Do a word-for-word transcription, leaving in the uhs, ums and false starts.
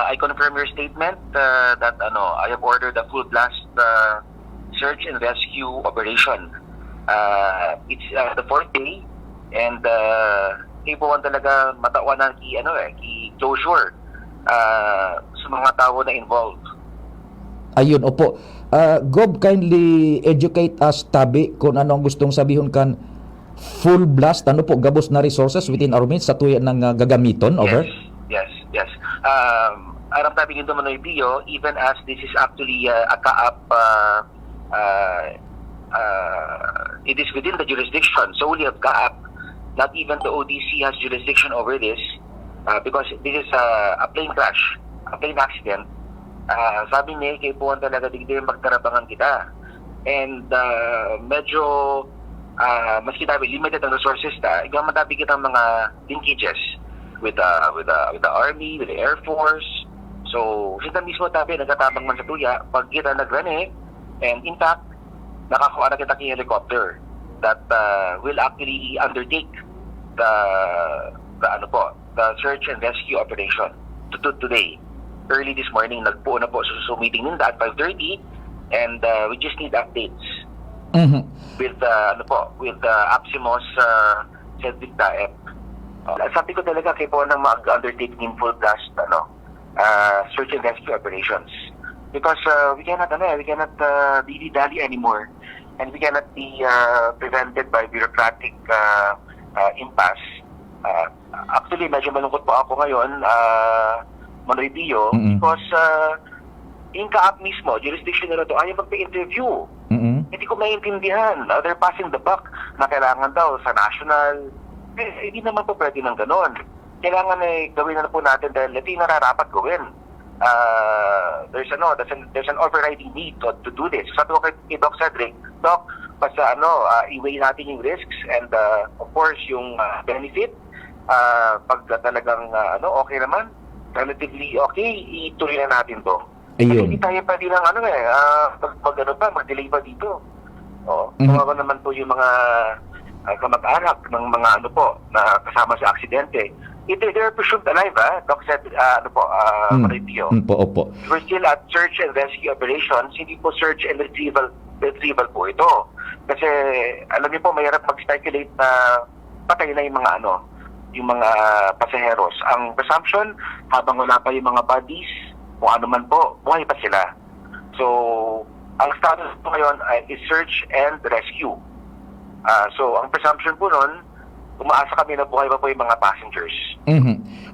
I confirm your statement uh, that ano, I have ordered a full blast uh, search and rescue operation. Uh, it's uh, the fourth day and uh, kaipuhan talaga matawan na ki ano eh, ki closure uh, sa mga tao na involved. Ayun, opo. Uh, Gob, kindly educate us tabi kung ano ang gustong sabihon kan full blast, ano po, gabos na resources within our means sa tuya ng uh, gagamiton, over? Yes, yes, yes. Um, aram tabi nindo, Manoy Pio, even as this is actually uh, a CAAP, uh, uh, uh, it is within the jurisdiction solely of CAAP. Not even the O D C has jurisdiction over this uh, because this is a, a plane crash, a plane accident. Uh, sabi niya, kaipuhan talaga digdi magtarabangan kita. And uh, medyo uh, maski tabi limited ang resources ta, igwa man tabi kitang mga linkages with uh, with uh, with the army, with the air force. So, sila mismo tabi nagtatabang man sa tuya pag kita nagrani, and in fact, nakakuha na kita ki helicopter that uh, will actually undertake the the ano po, the search and rescue operation to, to today. Early this morning, nagpuo na po sa Zoom meeting ninda at five thirty, and uh, we just need updates Mhm. with uh, ano po, with uh, APSIMOS uh, Cedric Daep. Uh, sabi ko talaga kaipuhan mag-undertake ng full blast ano uh, search and rescue operations because uh, we cannot ano, eh, we cannot uh, dilly-dally anymore, and we cannot be uh, prevented by bureaucratic uh, uh, impasse. Uh, actually, medyo malungkot po ako ngayon, uh, Manoy Pio, Mm-mm. because uh, yung CAAP mismo, jurisdiction nila to, ayaw magpa-interview. Mm-mm. Hindi ko maintindihan. Uh, they're passing the buck na kailangan daw sa national. Eh, hindi naman po pwede ng ganon. Kailangan eh, gawin na po natin dahil ito yung nararapat gawin. Uh, there's ano, there's an, there's an overriding need to, to do this. Sabi ko kay, kay Doc Cedric, Doc, basta ano, uh, i-weigh natin yung risks and uh, of course yung uh, benefit. Uh, pag talagang uh, ano, okay naman, relatively okay, ituloy na natin to. Kasi Ayun. Hindi tayo pwede ng ano eh, ah, pag, pag ano pa, mag-delay pa dito. Oo. Mhm. Kawawa naman po yung mga ah, kamag-anak ng mga ano po, na kasama sa aksidente. It, they're presumed alive, ah, Doc said, ah, ano po, ah, Mm. Manoy Pio. Mm, po, opo. We're still at search and rescue operations, hindi po search and retrieval retrieval po ito. Kasi alam niyo po, mahirap mag-speculate na patay na yung mga ano, yung mga pasaheros. Ang presumption, habang wala pa yung mga bodies, kung ano man po, buhay pa sila. So, ang status po ngayon ay is search and rescue. Ah, so, ang presumption po nun, umaasa kami na buhay pa po yung mga passengers. Mhm.